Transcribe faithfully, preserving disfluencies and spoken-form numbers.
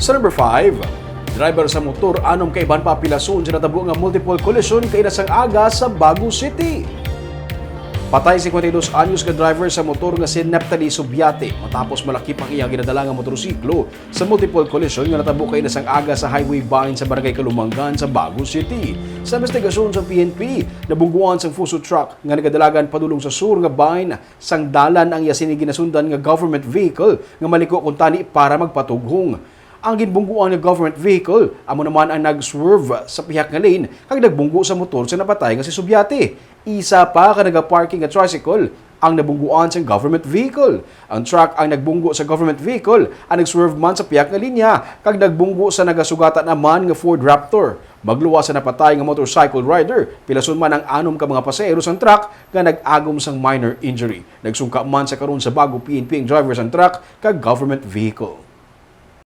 Sa number five, driver sa motor anom ka iban pa pilason sa natabo nga multiple collision kaina sang aga sa Bago City. Patay cincuenta y dos anyos nga driver sa motor nga si Neptali Subiate matapos malakip ang iyang ginadala nga motorsiklo sa multiple collision nga natabo kaina sang aga sa Highway Bain sa Barangay Kalumangan sa Bago City. Sa investigasyon sa P N P, nabungguan sang Fuso truck nga nagadalagan padulong sa sur nga bahin sang dalan ang iya sini ginasundan nga government vehicle nga maliko kuntani para magpatughong. Ang ginbungguan nga government vehicle amo naman ang nag-swerve sa pihak nga lane kag nagbunggo sa motor sa napatay nga si Subiate. Isa pa ka nagaparking nga tricycle ang nabungguan sang government vehicle. Ang truck ang nagbunggo sa government vehicle ang nag-swerve man sa pihak nga linya kag nagbunggo sa nagasugatan naman nga Ford Raptor. Magluwas sa napatay nga motorcycle rider, pilason man ang anom ka mga pasahero sang truck nga nag-agom sang minor injury. Nagsungka man sa karon sa Bago P N P ang driver sang truck kag government vehicle.